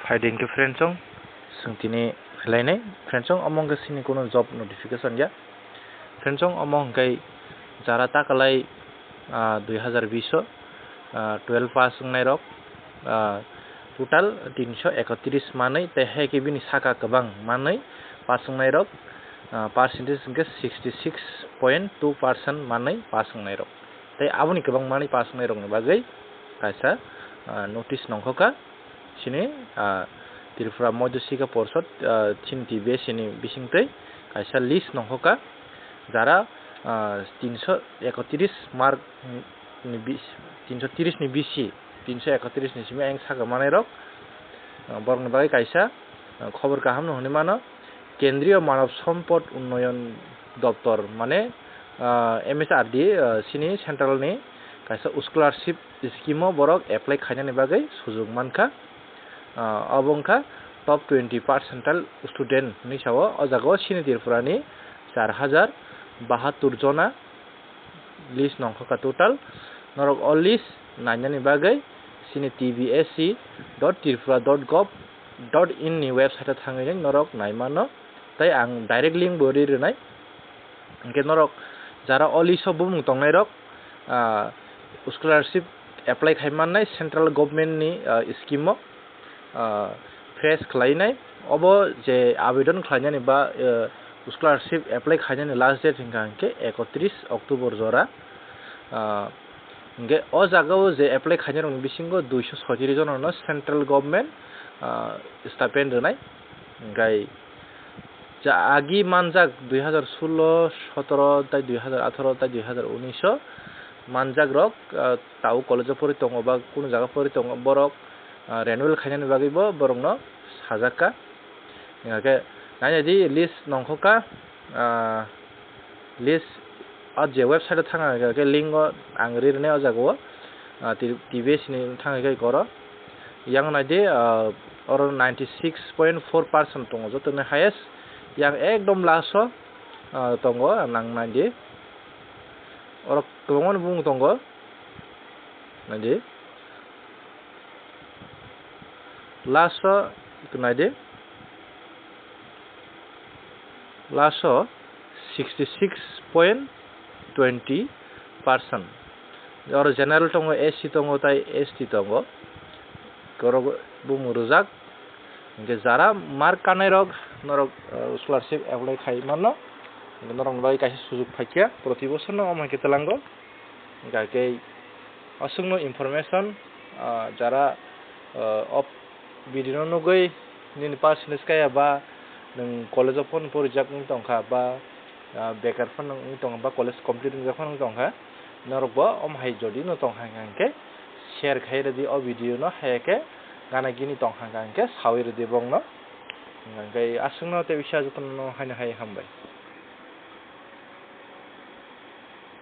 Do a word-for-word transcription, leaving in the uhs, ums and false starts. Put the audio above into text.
Hai din khe friendsong, chwng tini khlainai. Friendsong, omo hwnkhe chini kuno job notification ya. Friendsong, omo hwnkhe jara takalai, ah, dui hazar bish o, ah, twelve pass wngnai rok, ah, total tinso ekotris manwi, tei hai khe bini saka kwbang manwi pass wngnai rok, ah, percentage hwnkhe sixty six point two percent manwi pass wngnai rok. Tei aboni kwbang manwi pass wngnai rokni bagwi kaisa, ah, notice nongkho kha. Chini, ah, Tripura Madhyasika Porishad, ah, chini T B S ni bisingtwi kaisa list nongkho kha, jara, ah, tinso ekotris mark ni bis-, tinso tris ni bisi, tinso ekotris ni simi ayang saka manai rok, ah, borokni bagwi kaisa, ah, khobor kaham no hwnwi mano. Kendriyo Manav Sompod Unnoyon Doptor, mane, ah, M H R D, ah, chini central ni kaisa scholarship scheme o borok apply khainani bagwi sujug mankha. Ah, obo wngkha top twenty percentile student hinwi sao. O jaga o chini Tripura ni char hajar bahattur jona list nongkha kha total. Norok o list nainani bagwi chini T B S C dot tripura dot gov dot in ni website o thangwi norok nai mano. Tei ang direct link bo ri rwnai. Hwnkhe norok jara o list o bumung tongnai rok, ah, scholarship apply khai mannai central government ni, ah, scheme o, ah, face khlainai. Obo je abedon khlainani ba, eh, scholarship apply khainani last date hwnkha hwnkhe ekotris October jora. Ah, hwnkhe o jaga o je apply khainai rokni bisingo duiso soitris jona no central government, ah, stipend rwnai. Hwnkhe ja agi manjak dui hazar solo, sotoro, tai dui hazar atharo, tai dui hazar unis o manjak rok, ah, tau college o pori tongo ba kunu jaga pori tongo, borok, ah, renewal khainani bagwi bo borokno sajak kha. Hingkhe nainai di list nongkho kha, ah, list o je website o thang kha, hingkhe link o ang ri rwnai o jaga o, ah, T-, T B S ni thang khe koro. Yang nai di, ah, oro ninety six point four percent tongo, joto ni highest. Yang ekdom last o, ah, tongo, nang nai di. Oro kwbangma ni bumung tongo. Nai di. Last o nai di. Last o sixty six point twenty percent. Oro general tongo, S C tongo, tai S T tongo. Korok bumung rwjak. Hingke jara mark kanai rok norok, eh, scholarship apply khai mano. Hingke norok ni bagwi kaisa sujug phaikha. Proti bosor no omo hai khe twlango. Hingkha khe aswkno information, ah, jara, ah, o video no nugwi nini percentage kaya ba nwng college o phano porijak wng tongkha ba, ah, bekar phano wng tongkha ba college complete wngjak phano wng tongkha, norok bo omo hai jodi no tongkha hingkha hingkhe share khai rwdi o video no, haya khe gana gini tongkha hingkha hingkhe sawi rwdi bongno. Hingkha hingkhe aswkno tei bisa jotono haino hai hambai.